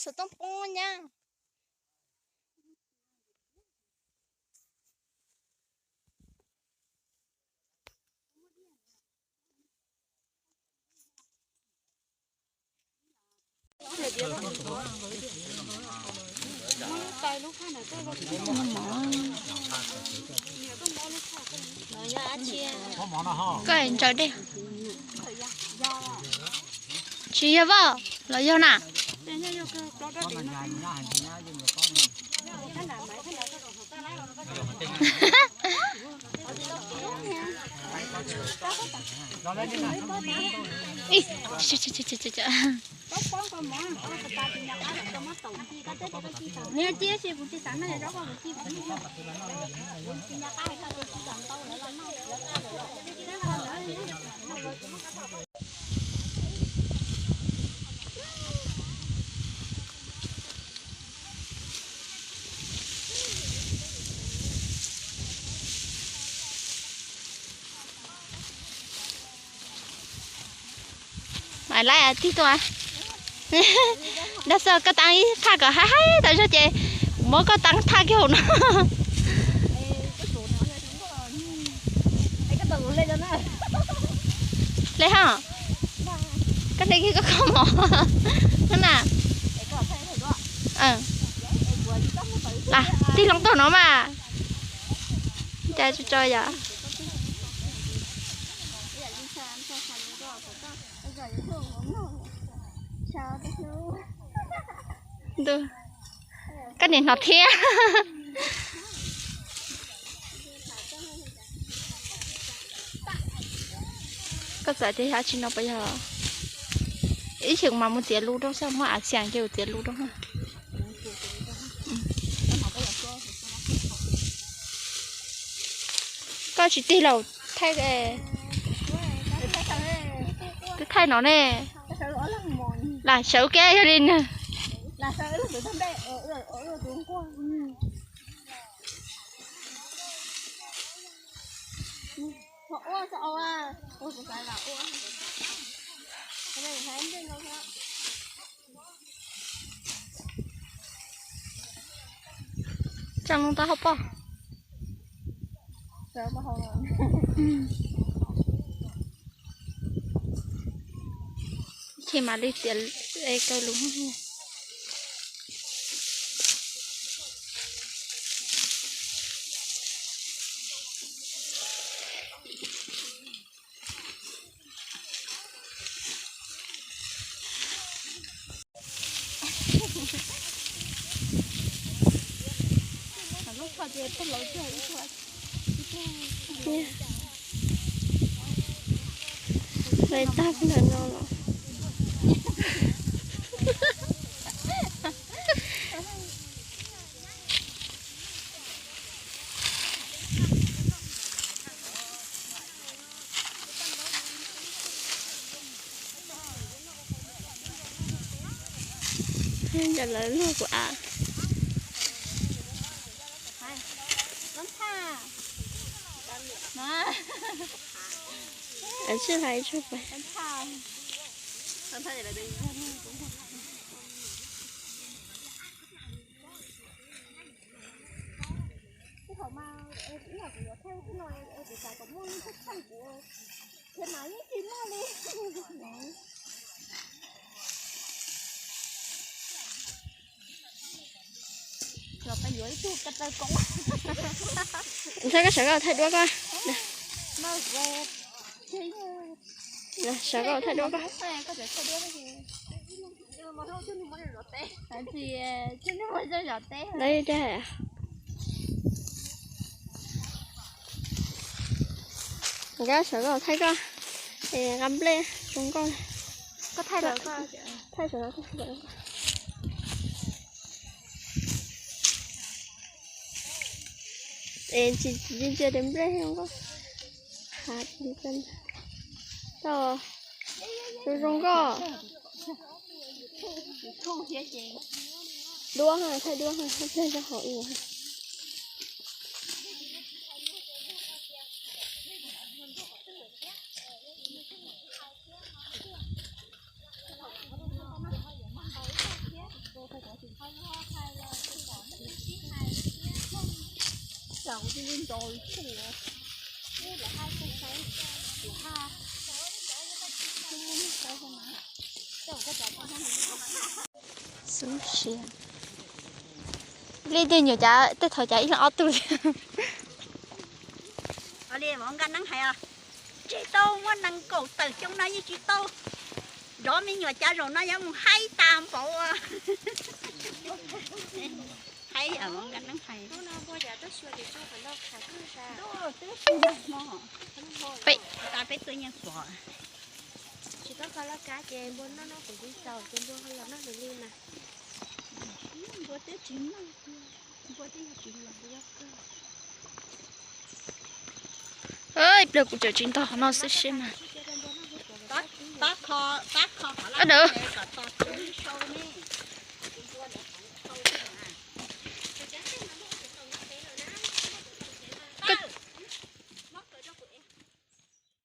Xov tooj poob nyab. Koj ntsaws dej. Tsis yog voj los yog na? Maiv Laib tig tuaj. Dag xwb koj taab ib thaj kom haib haib tas zog ces muab koj taab thaj kiag hauv no. Le hab, koj hle kiag koj kho mov na. Tig loo tuaj no mas. Cas tso yom. Ntuj, koj niam hnov thiab. Koj txawm tias yog tsis no puas yog? Ib xyoos mas mus txiav lus rau xwb, muab av xiam ces txiav lus rau. Koj tsis tig los thaij, twb thaij no ne. Lam sawv kiag yog li na. Tsaa loo tau hauv pob. Ces mam li tiav kaw lus. Hlais tag ntawm no los. Cov lawv luag kuv av. Tsis hais tsuj pais. Ntshai koj sawv koj thaij duab koj. Sawv koj thaij duab koj. Nkawd sawv koj thaij koj, es nqa nplej zoo nkauj. Thaij sawv no. Es tsis ntsia tias nplej zoo nkauj. Tau zoo zoo nkauj. Duab, thaij duab, thaij nplej rau hauv ua. Xub siab li tej nyuam cas tej thaum cas ib leeg ob tug. Li Hmoob Nkaj Neeb hais, tsis tau muaj nees nkaum tawm xyoo no yeej tsis tau zov me nyuam cas zaum no yuav mus haib tas npaum. Haib Hmoob Nkaj Neeb hais. Peb, peb tuaj nyeej pom. Tsis tau kho loj kab ces npua noj noj kuv tsis txaus ces npua ho los noj nws li mas. Npua twb tsis noj, npua twb yog tsis los. Ib pliag kuv tseem tsis ntog qhov no xwb siab mas. Pab kho, pab kho qhov laj dawb kom tos tsis sau ne.